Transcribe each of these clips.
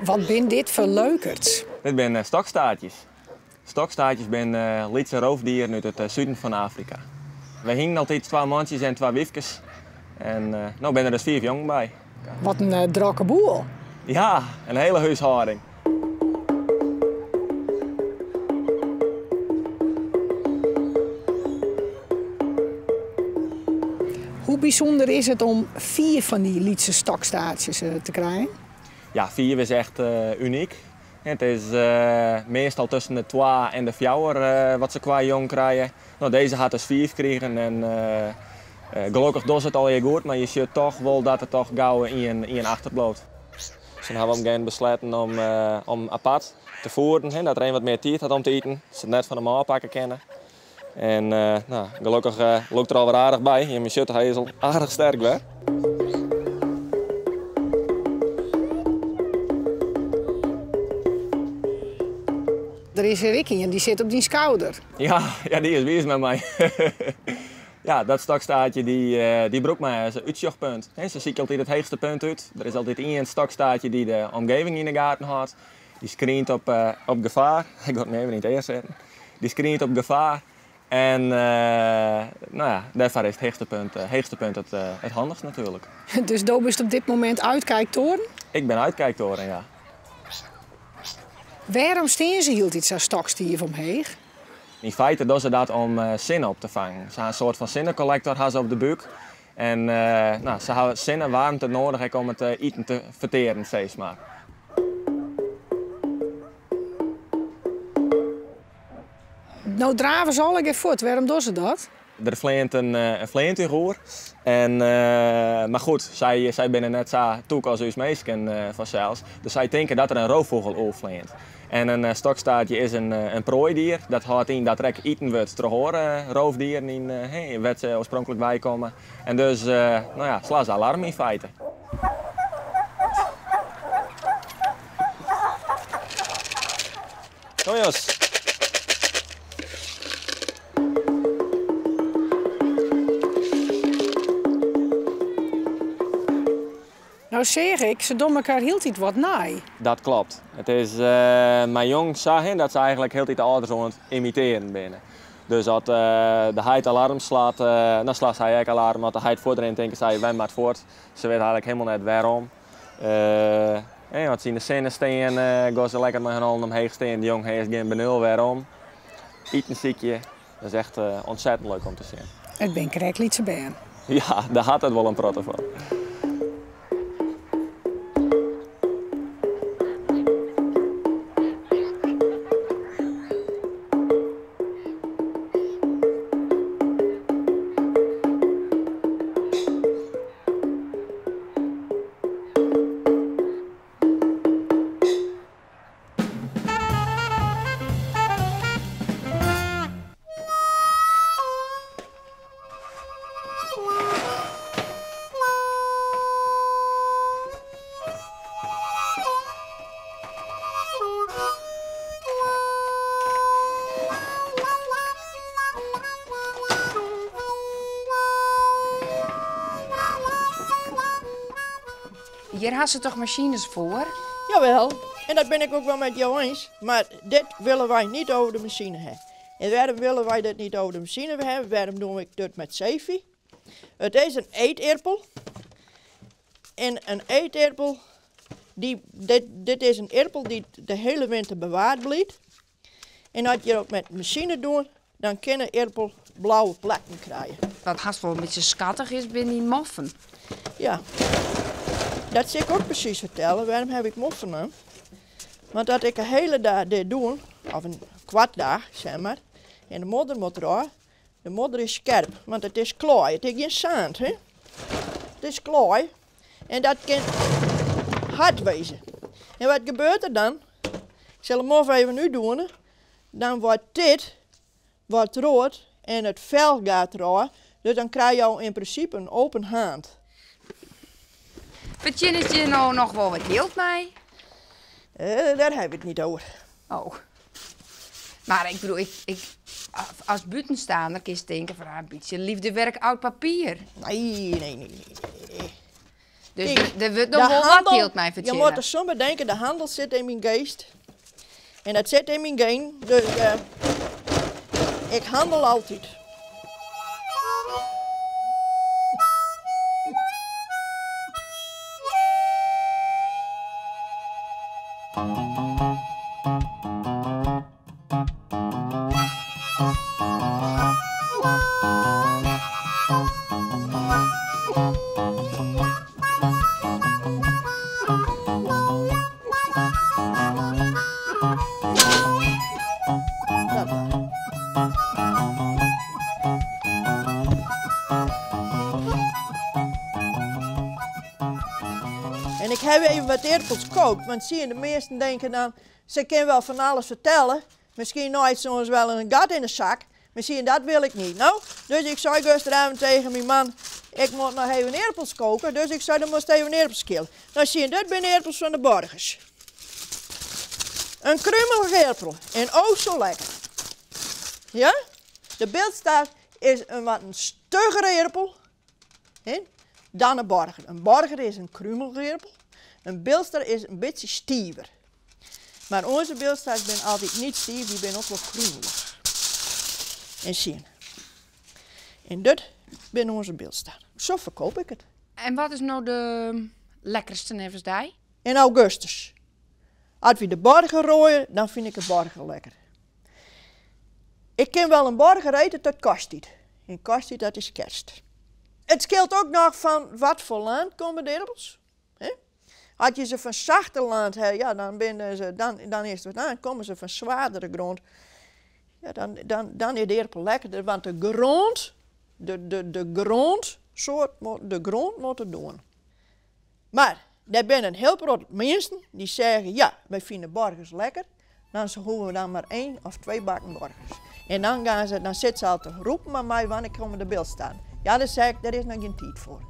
Wat binne dit foar leukerts? Dit binne stokstaartjes. Stokstaartjes binne lytse roofdieren út it suden fan Afrika. Wy hienen altyd twa mantsjes en twa wyfkes. En no binne der dus fiif jongen by. Wat in drokke boel. Ja, in hiele húshâlding. Hoe bysûnder is it om fiif fan dy lytse stokstaartsjes te krijen? Ja, fiif is echt unyk. It is meastal tusken de twa en de fjouwer wat se kwa jong krije. No, dizze hat dus fiif krigen en gelokkich docht it allegear goed, mar je sjogge toch wol dat der toch gau ien achterbliuwt. Dus dan hawwe we op in gegeven momint besletten om apart te foeren, dat er even wat mear tiid hat om te iten, dat se it net fan him ôfpakke kinne. En no, gelokkich lûkt er alwer aardich by. Jimme sjogge, hy is al aardich sterk wer. Der is hjir ek ien, dy sit op dyn skouder. Ja, ja, dy is wiis mei my. Ja, dat stokstaartje dy brûkt my as útsjochpunt. Se sykje altyd it heechste punt út. Der is altyd ien stokstaartje dy't de omgeving yn 'e gaten hâldt. Dy screent op gefaar. Ik got my even yn it ear setten. Dy screent op gefaar. En no ja, dêrfoar is it heechste punt it handichst natuerlik. Dus do bist op dit momint uitkijktoren? Ik bin uitkijktoren, ja. Wêrom stean se hieltyd sa stokstiif omheech? Yn feite dogge se dat om sinne op te fangen. Se ha in soart fan sinnekollektor ha se op de búk. En no, se hawwe sinnewaarmte noadich ek om it iten te fertearen, sis mar. No drave se allegear fuort, wêrom dogge se dat? Der fleant in fleantúch oer. En, mar goed, sy binne net sa tûk as ús minsken fansels. Dus sy tinke dat der in roofûgel oerfleant. En in stokstaartje is in proaidier. Dat hâldt yn dat der ek iten wurdt troch oare roofdieren yn, wêr't se oarspronklik weikomme. En dus, no ja, slaan se alarm yn feite. Kom jonges. No seach ik, se dogge elkoar hieltyd wat nei. Dat klopt. It is mei jong sa hin dat se eigentlik hieltyd de âlders oan it imitearjen binne. Dus as de heit alarm slacht, dan slacht sy ek alarm. As de heit fuortrint, tinke sy, wy moatte fuort. Se witte eigentlik hielendal net wêrom. As se yn de sinne stean, gean se lekker mei har allen omheech stean. De jong ha gjin benul wêrom. Iten sykje, dat is echt ontzettend leuk om te sjen. It binne krekt lytse bern. Ja, dêr hat it wol in protte fan. Hjir ha se toch masines foar? Jawel, en dat bin ik ek wol mei jo iens, mar dit wolle wy net oer de masine ha. En wêrom wolle wy dit net oer de masine ha? Wêrom doch ik dit mei seefje? It is in eeterpel. En in eeterpel, dy, dit, dit is in erpel dy't de hiele winter bewarre bliuwt. En as je it mei masine dogge, dan kin de erpel blauwe plakken krije. Wat hast wol in bytsje skattich is, binne dy moffen. Ja, dat sil ik ek presys fertelle. Wêrom ha ik moffen naam? Want as ik in hiele dei dit doe, of in kwart dei, sis mar, en de modder moat derôf, de modder is skerp, want it is klaai, it is gjin sân, hè? It is klaai en dat kin hurd wêze. En wat gebeurt der dan? Ik sil de mof even útdwaan. Dan wurdt dit wat read en it fel giet derôf. Dus dan krije jo yn prinsipe in open hand. Fertsjinnet je no noch wol wat jild mei? Dêr ha ik it net oer. Oh. Mar ik bedoel, ik, as bûtenstaander kinst tinke fan ah, in bytsje leafdewerk oud papier. Nee, nee, nee, nee. Dus Kijk, der wurdt de noch wol wat handel- jild mei Je fertsjinne. moet er soms bedenken, de handel zit in mijn geest. En dat zit in mijn gen. Dus ik handel altijd. Dat waar. En ik heb even wat erpels kookt, want zie je, de meesten denken dan, ze kunnen wel van alles vertellen. Misschien nooit soms wel een gat in de zak. Maar zie je, dat wil ik niet. Nou, dus ik zei gisteravond tegen mijn man, ik moet nog even erpels koken. Dus ik zei, dan moest even erpels killen. Nou zie je, dit zijn erpels van de borgers. Een kruimelige erpel en ook zo lekker. Ja? De Bildtstaar is een wat een stuggere erpel, hè, dan een borger. Een borger is een kruimelige erpel. Een Bildtstaar is een beetje stiever. Maar onze Bildtstaars zijn altijd niet stief, die zijn ook wel kruimelig. En zien. En dit zijn onze Bildtstaar. Zo verkoop ik het. En wat is nou de lekkerste nevens die? In augustus. Als we de borger rooien, dan vind ik de borger lekker. Ik kan wel een borger eten tot kersttijd. En kersttijd, dat is kerst. Het scheelt ook nog van wat voor land komen de erpels. Hè? Als je ze van zachter land hebt, ja, dan, ben ze, dan, dan is het wat aan. Komen ze van zwaardere grond, ja, dan is de erpel lekkerder. Want de grond, de, de, de grondsoort, de grond moet het doen. Maar er zijn een heel groot mensen die zeggen, ja, wij vinden borgers lekker. Dan hoeven we dan maar 1 of 2 bakken borgers. En dan zitten ze al te roepen aan mij, wanneer komen de Bildtstaar. Ja, dan zeg ik, daar is nog geen tijd voor.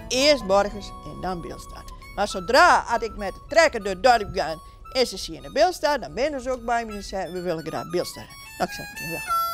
Eerst borgers en dan Bildtstaar. Maar zodra als ik met de trekker door het dorp ga en ze zien de Bildtstaar, dan ben ze ook bij me en zeggen, we willen graag Bildtstaar. Nou, ik zeg, ik wel.